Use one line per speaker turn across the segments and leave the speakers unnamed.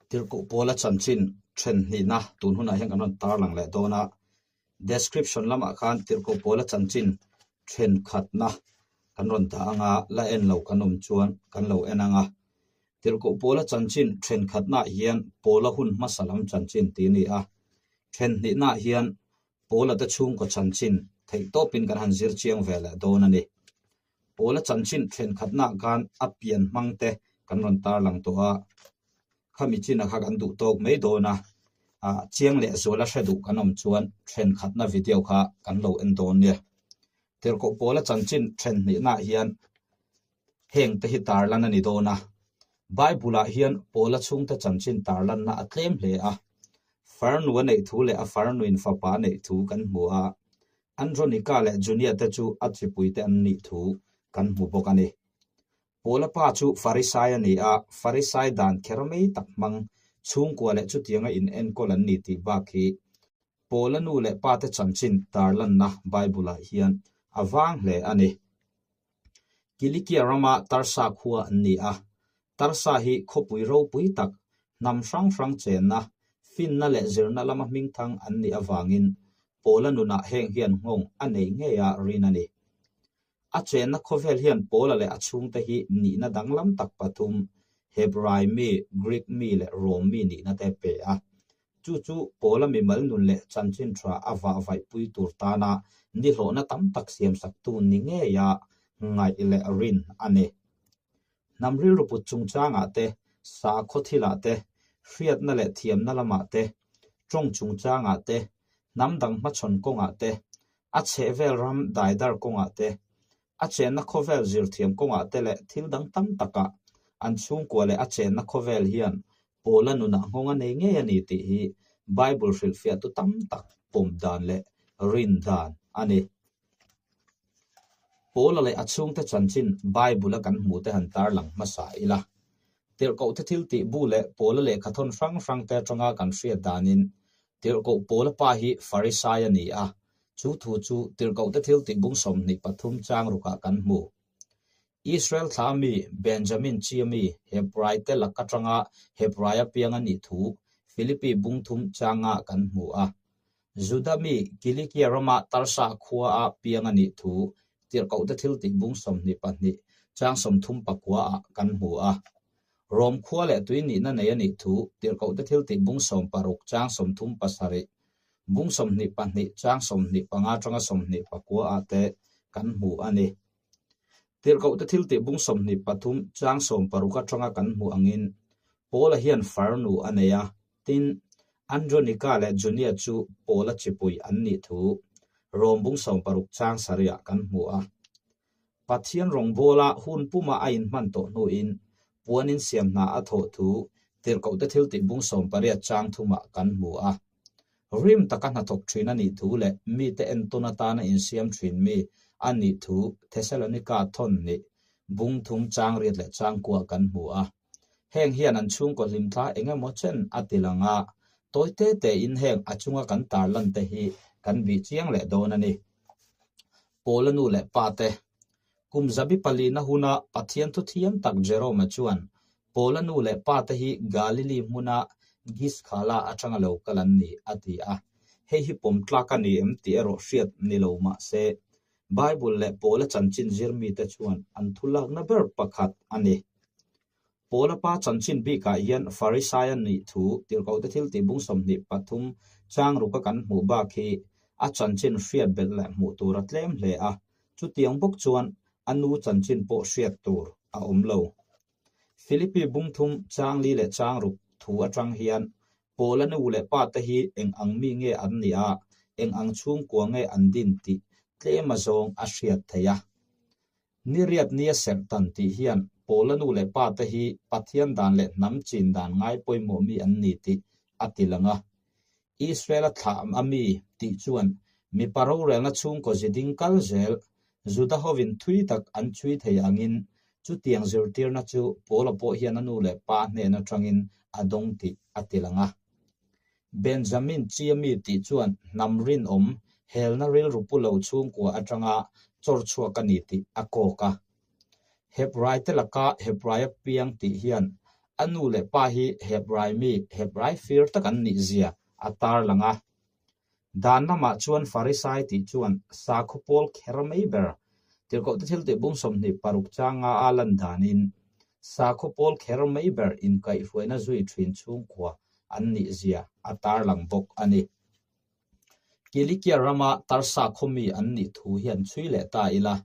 Tirhkoh Paula chanchin then hnihna tun hunah hian kan rawn tarlang leh dawn a, description lamah khan Tirhkoh Paula chanchin thenkhatna kan rawn dah anga la en lo kan awm chuan kan lo en ang a. Tirhkoh Paula chanchin thenkhatnaah hian Paula hun hmasa lam chanchin tih a ni a, then hnihnaah hian Paula te chhungkaw chanchin theih tawpin kan han zir chiang ve leh dawn a ni. Paula chanchin thenkhatnaah khan a pian hmang te kan rawn tarlang tawh a, khami chinah kha kan duh tawk mai dawn a, ah chiang leh zuala hre duh kan awm chuan thenkhatna video kha kan lo en dawn nia. Tirhkoh Paula chanchin then hnihnaah hian heng te hi tarlan a ni dawn a, Bible-ah hian Paula chhungte chanchin tarlanna a tlem hle a, farnu a neih thu leh a farnuin fapa a neih thu kan hmu a, Andronika leh Junia te chu a chipuite an nih thu kan hmu bawk a ni. Paula pa chu Farisai a ni a, Farisai dan kher mai tak hmang chhungkua leh chutianga in enkawl an ni tih bak hi Paula nu leh pa te chanchin tarlanna Bible-ah hian a vang hle a ni. Kilikia rama Tarsa khua an ni a, Tarsa hi khawpui ropui tak, hnam hrang hrang chenna, finna leh zirna lama hmingthang an nih avangin Paula nunah heng hian nghawng a nei ngei a rin a ni. A chenna khawvel hian Paula leh a chhungte hi nihna danglam tak pathum, Hebrai mi, Greek mi leh Rom mi nihna te pe a. Chu chu Paula mimal nun leh chanchin tha a vah vaihpui tur tana nihlawhna tam tak siamsaktu ni ngeia ngaih leh rin a ni. Hnam rilru put chungchangah te, sakhaw thilah te, hriatna leh thiamna lamah te, tawng chungchangah te, hnam dang hmachhawn kawngah te, a chhehvel ram daidar kawngah te, a chenna khawvel zirthiam kawngah te leh thil dang tam takah an chhungkua leh a chenna khawvel hian Paula nunah nghawng a nei ngei a ni tih hi Bible hrilhfiahtu tam tak pawm dan leh rin dan a ni. Paula leh a chhungte chanchin Bible-a kan hmuhte han tarlang hmasa ila. Tirhkohte thil tih bu leh Paula lehkhathawn hrang hrangte atanga kan hriat danin Tirhkoh Paula pa hi Farisai a ni a, chu thu chu Tirhkohte thil tih bung 23 chang rukah kan hmu. Israel thla mi Benjamin chia mi Hebraite lak atanga Hebraia piang a nih thu Philippi bung thum changa kan hmu a. Juda mi Kilikia rama Tarsa khua a piang a nih thu Tirhkohte thil tih bung 22 chang 39 ah kan hmu a. Rom khua leh tui nihna nei a nih thu Tirhkohte thil tih bung 60 chang 37, bung 22 chang 25 atanga 29 ah te kan hmu a ni. Tirhkohte thil tih bung 23 chang 60 atanga kan hmuh angin Paula hian farnu a nei a, tin, Andronika leh Junia chu Paula chipui an nih thu Rom bung 60 chang sarihah kan hmu a. Pathian rawngbawla hun puma a inhman tawh hnuin puan insiam hna a thawh thu Tirhkohte thil tih bung 18 chang thumah kan hmu a. Rim taka hnathawk thin a nih thu leh mite entawn atana insiam thin mi a nih thu Thesalonika thawn nih bung thum chang riat leh chang kuah kan hmu a. Heng hian an chhungkaw hlimthla eng emaw chen a ti lang a, tawi te tein heng a chunga kan tarlan te hi kan bih chiang leh dawn a ni. Paula nu leh pa te Kum zabi palina huna Pathian thuthiam tak Jerome-a chuan Paula nu leh pa te hi Galili hmuna Giskhala atanga lo kal an ni, a ti a. Hei hi pawm tlak a ni em tih erawh hriat ni lo mah se, Bible leh Paula chanchin zir mite chuan an thu lakna ber pakhat a ni. Paula pa chanchin bikah hian Farisai a nih thu Tirhkohte thil tih bung 23 chang ruka kan hmuh bak hi a chanchin hriat belh leh hmuh tur a tlem hle a, chutiang bawk chuan a nu chanchin pawh hriat tur a awm lo. Philippi bung thum chang li leh chang ruk thu atang hian Paula nu leh pa te hi eng ang mi nge an nih a, eng ang chhungkua nge an din tih tlem a zawng a hriat theih a. Ni riat nia serh tan tih hian Paula nu leh pa te hi Pathian dan leh hnam chin dan ngai pawimawh mi an ni tih a ti lang a. Israel a thlah a mi tih chuan mipa rorelna chhungkaw ziding kal zel Juda hovin thui tak an chhui thei angin chutiang zirtirna chu Paula pawh hian a nu leh pa hnen atangin a dawng tih a ti lang a. Benjamin chia mi tih chuan hnam rinawm helna rilru pu lo chhungkua atanga chawr chhuak a ni tih a kawk a. Hebraite laka Hebraia piang tih hian A nu leh pa hi Hebrai mi, Hebrai fir tak an nih zia a tarlang a. Dan lamah chuan Farisai tih chuan sakhaw pawl kher mai ber, Tirhkohte thiltih bung 26 changa a lan danin sakhaw pawl kher mai ber inkaihhruaina zui thin chhungkua an nih zia a tarlang bawk a ni. Kilikia rama Tarsa khawmi an nih thu hian chhui leh ta ila.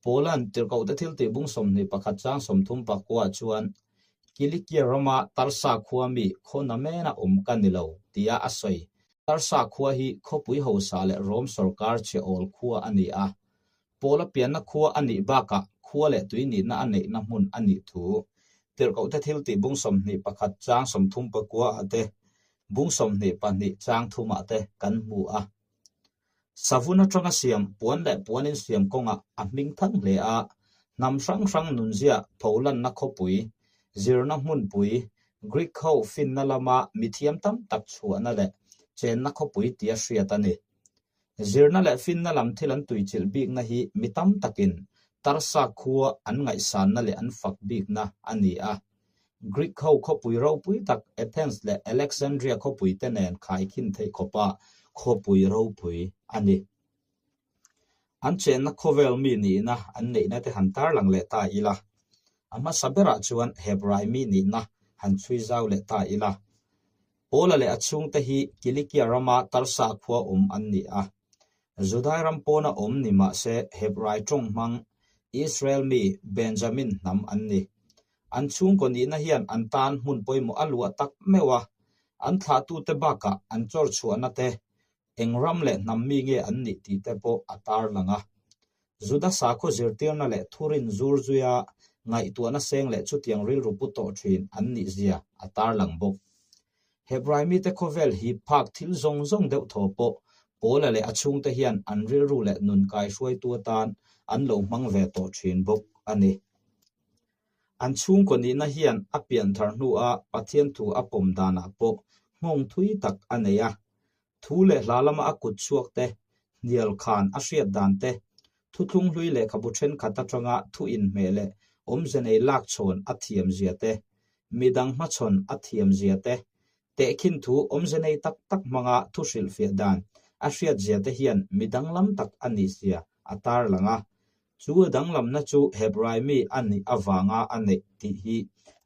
Paula'n Tirhkohte thiltih bung 21 chang 39 chuan Kilikia rama Tarsa khua mi khaw namena awm ka ni lo tia a sawi. Tarsa khua hi khawpui hausa leh Rom sawrkar chhe awl khua a ni a. Paula pianna khua a nih bakah khua leh tui nihna a neihna hmun a nih thu Tirhkohte thiltih bung 21 chang 39 ah te, bung 22 chang thumah te kan hmu a. Savun atanga siam puan leh puan insiam kawngah a hming thang hle a, hnam hrang hrang nunzia pholanna khawpui, zirna hmunpui, Greek ho finna lama mithiam tam tak chhuahna leh chenna khawpui tia hriat a ni. Zirna leh finna lam thil an tuichilh bikna hi mi tam takin Tarsa khua an ngaihsanna leh an fak bikna a ni a. Greek ho khawpui ropui tak Athens leh Alexandria khawpui te nen khaikhin theih khawpa khawpui ropui a ni. An chenna khawvel mi nihna an neihna te han tarlang leh ta ila. A hmasa berah chuan Hebrai mi nihna han chhui zau leh ta ila. Paula leh a chhungte hi Kilikia rama Tarsa khua awm an ni a. Judai ram pawna awm ni mah se Hebrai tawng hmang Israel mi Benjamin hnam an ni. An chhungkaw nihna hian an tan hmun pawimawh a luah tak meuh a, an thlahtute bakah an chawr chhuahna te, eng ram leh hnam mi nge an nih tih te pawh a tarlang a. Juda sakhaw zirtirna leh thurin zur zuia ngaihtuahna seng leh chutiang rilru pu tawh thin an nih zia a tarlang bawk. Hebrai mite khawvel hi phak thil zawng zawng deuh thaw pawh Paula leh a chhungte hian an rilru leh nun kaihruaitu atan an lo hmang ve tawh thin bawk a ni. An chhungkaw nihna hian a pianthar hnua Pathian thu a pawm danah pawh nghawng thui tak a nei a. Thu leh hla lama a kut chhuak te, hnial khan a hriat dan te, thuthlung hlui lehkhabu thenkhat atanga thu inhmeh leh awmze nei lak chhawn a thiam zia te, midang hmachhawn a thiam zia te, tehkhin thu awmze nei tak tak hmanga thu hrilhfiah dan a hriat zia te hian mi danglam tak a nih zia a tarlang a. Chu a danglamna chu Hebrai mi a nih avanga a neih tih hi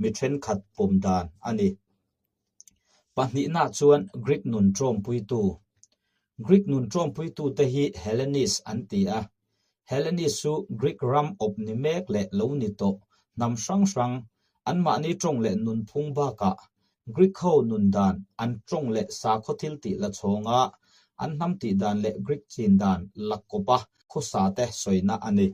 mi thenkhat pawm dan a ni. Pahnihna chuan Greek nun ṭawmpuitu. Greek nun ṭawmpuitute hi Hellenist an ti a. Hellenist chu Greek ram awp ni mek leh lo ni tawh hnam hrang hrang, anmahni ṭawng leh nunphung bakah Greek ho nun dan, an ṭawng leh sakhaw thil tih la chhawnga an hnam tih dan leh Greek chin dan la kawpa khawsate sawina a ni.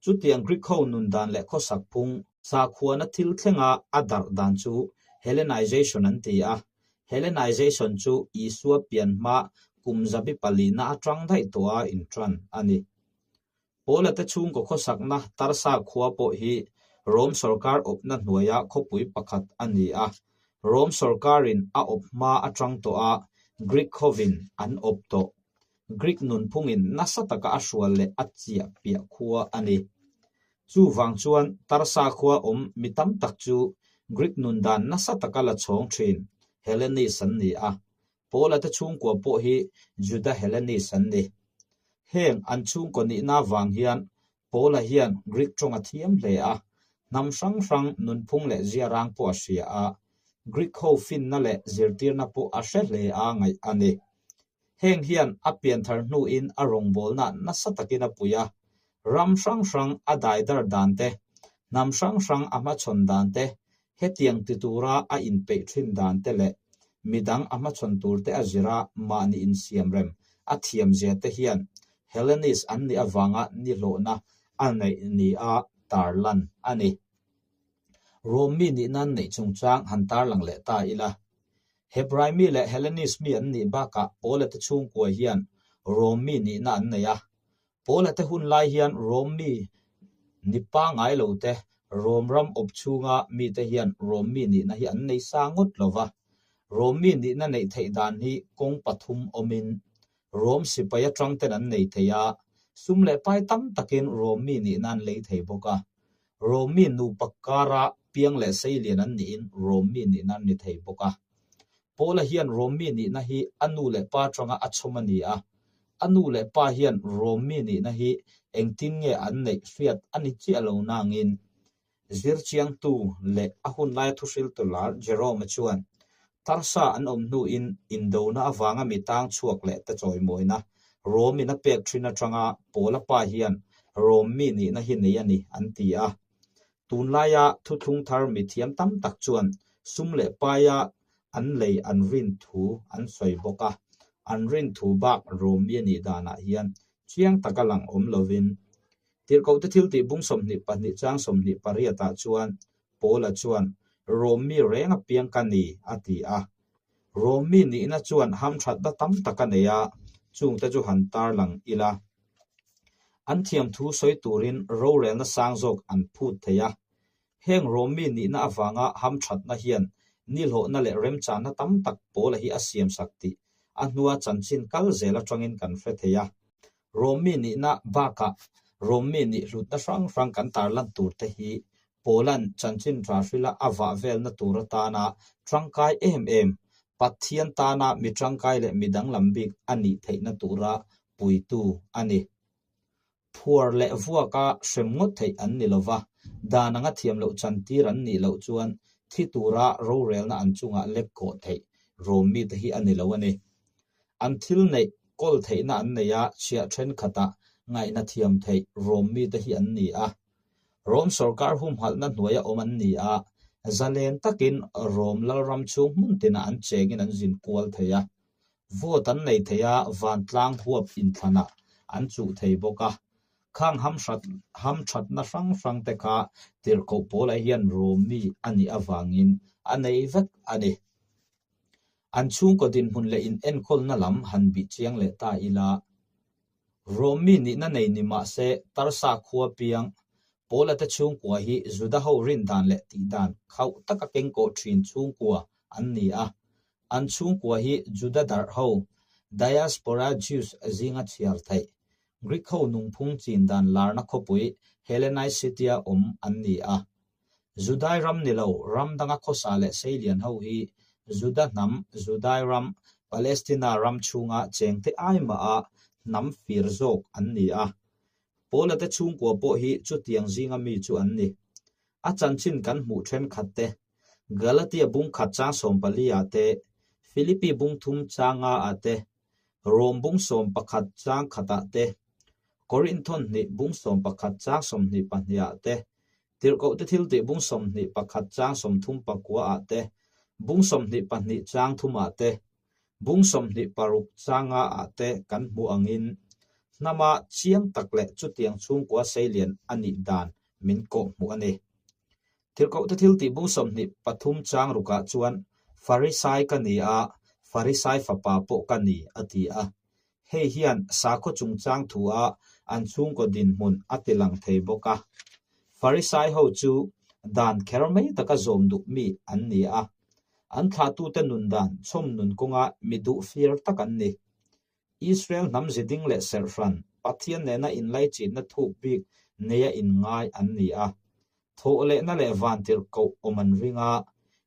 Chutiang Greek ho nun dan leh khawsak phung, sakhuana thil thlenga a darh dan chu Hellenization an ti a. Hellenization chu Isua pian hma kum zabi palina atang daih tawha inṭan a ni. Paula te chhungkaw khawsakna Tarsa khua pawh hi Rome sawrkar awpna hnuaia khawpui pakhat a ni a. Rome sawrkarin a awp hma atang tawha Greek hovin an awp tawh. Greek nunphungin nasa taka a hrual leh a chiah piah khua a ni. Chuvang chuan Tarsa khua awm mi tam tak chu Greek nun dan nasa taka la chhawng thin Hellenist an ni a. Paula te chhungkua pawh hi Juda Hellenist an ni. Heng an chhungkaw nihna vang hian Paula hian Greek tawng a thiam hle a, hnam hrang hrang nunphung leh ziarang pawh a hria a, Greek ho finna leh zirtirna pawh a hre hle a ngaih a ni. Heng hian a pianthar hnuin a rawngbawlna nasa takin a pui a, ram hrang hrang a daidar dan te, hnam hrang hrang a hmachhawn dan te, hetiang ti tura a inpeih thin dan te leh midang a hmachhawn tur te a zira mahni insiamrem a thiamzia te hian Hellenist an nih avanga nihlawhna a neih nia tarlan a ni. Rom mi nih nan neih chungchang han tarlang leh ta ila. Hebrai mi leh Hellenist mi an nih bakah Paula te chhungkua hian Rom mi nihna an nei a. Paula te hun lai hian Rom mi ni pangngai lo te, Rom ram awp chhunga mite hian Rom mi nihna hi an nei sa ngawt lo va. Rom mi nihna neih theih dan hi kawng pathum awmin Rom sipai atang ten an nei thei a, sum leh pai tam takin Rom mi nihna an lei thei bawk a. Rom mi nupa kara piang leh seilian an niin Rom mi nihna an ni thei bawk a. Paula hian Rom mi nihna hi a nu leh pa atanga a chhawm a ni a. A nu leh pa hian Rom mi nihna hi engtin nge an neih hriat a ni chiah lo nangin Zirchiangtu leh a hunlaia thuhriltu lar Jerome-a chuan, Tarsa an awm hnuin indona avanga mi tang chhuak leh te chawimawina Rom-in a pek thin atanga Paula pa hian Rom mi nihna hi nei a ni, an ti a. Tunlaia thuthlung thar mithiam tam tak chuan sum leh paia an lei an rin thu an sawi bawk a, an rin thu bak Rom mi a nih danah hian chiang taka lang awm lovin Tirhkohte thiltih bung 22 chang 28 ah chuan Paula chuan, Rom mi reng a piang ka ni, a ti a. Rom mi nihna chuan hamthatna tam tak a nei a, chungte chu han tarlang ila. An thiamthu sawi turin rorelna sang zawk an phut thei a. Heng Rom mi nihna avanga hamthatna hian nihlawhna leh remchanna tam tak Paula hi a siamsak tih a hnua chanchin kal zel atangin kan hre thei a. Rom mi nihna bakah Rom mi nih hlutna hrang hrang kan tarlan tur te hi Paula'n chanchin tha hrila a vah velna tur atana tangkai em em, Pathian tana mi tangkai leh mi danglam bik a nih theihna tura puitu a ni. Phuar leh vuaka hrem ngawt theih an ni lova, dan anga thiam loh chantir an nih loh chuan thi tura rorelna an chungah lek kawh theih Rom mite hi a ni lo a ni. An thil neih kawl theihna an nei a, chhiah thenkhatah ngaihna thiam theih Rom mite hi an ni a. Rom sorkar humhalhna hnuaia awm an ni a, zalen takin Rom lalram chhung hmun tinah an chengin an zin kual thei a. Vote an nei thei a, vantlang huap inthlanah an chuh thei bawk a. Khang hamthatna hrang hrang te kha tirhkoh pawlah hian Rom mi a nih avangin a nei vek a ni. An chhungkaw dinhmun leh in enkawlna lam han bih chiang leh ta ila, Rom mi nihna nei ni mah se Tarsa khua piang Paula te chhungkua hi Juda ho rin dan leh tih dan khauh taka kengkawh thin chhungkua an ni a. An chhungkua hi Juda darh ho, Diaspora Jews, zinga chhiar theih, Greek ho nungphung chin dan larna khawpui Hellenized city-a awm an ni a. Judai ram ni lo, ram danga khawsa leh seilian ho hi Juda hnam, Judai ram, Palestina ram chhunga chengte ai maha hnam fir zawk an ni a. Paula te chhungkua pawh hi chutiang zinga mi chu an ni. A chanchin kan hmuh thenkhat te, Galatia bung khat chang 14 ah te, Philippi bung thum chang nga ah te, Rom bung 11 chang khatah te, Korinth hnih bung 11 chang 22 ah te, Tirhkohte thiltih bung 21 chang 39 ah te, bung 22 chang thum ah te, bung 26 chang nga ah te kan hmuh angin hnama chiang tak leh chutiang chhungkua seilian a nih dan min kawh hmuh a ni. Tirhkohte thiltih bung 23 chang rukah chuan Farisai ka ni a, Farisai fapa pawh ka ni a ti a. Hei hian sakhaw chungchang thua an chhungkaw dinhmun a tilang thei bawk a. Farisai ho chu dan kher mai taka zawm duh mi an ni a. An thlahtute nun dan chhawm nun kawnga mi duh fir tak an ni. Israel hnam ziding leh serhhran, Pathian nena inlaichinna thuk bik neia inngai an ni a. Thawhlehna leh vantirhkoh awm an ring a,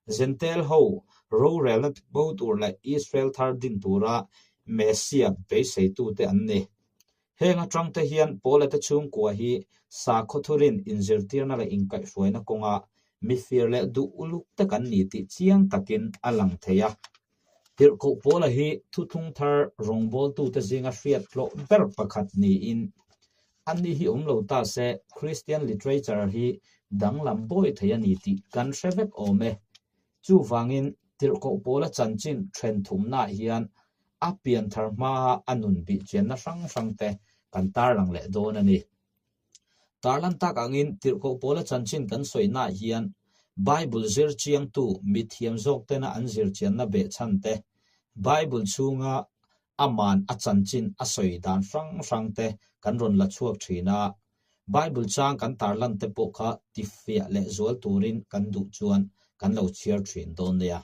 Jentail ho rorelna bo tur leh Israel thar din tura Messiah beiseitute an ni. Heng atangte hian Paula te chhungkua hi sakhaw thurin inzirtirna leh inkaihhruaina kawnga mifir leh duh uluk tak an ni tih chiang takin a lang thei a. Tirhkoh Paula hi thuthlung thar rawngbawltute zinga hriat hlawh ber pakhat niin Ani hi awm lo ta se Christian literature hi danglam bawi thei a ni tih kan hre vek awm e. Chuvangin Tirhkoh Paula chanchin then thumnaah hian a pianthar hmaa a nun bihchianna hrang hrangte kan tarlang leh dawn a ni. Tarlan tak angin Tirhkoh Paula chanchin kan sawinaah hian Bible zir chiangtu mithiam zawk tena an zirchianna behchhan te, Bible chhunga aman a chanchin a sawi dan hrang hrang te kan rawn la chhuak thin a, Bible chang kan tarlan te pawh kha tifiah leh zual turin kan duh chuan kan lo chhiar thin dawn nia.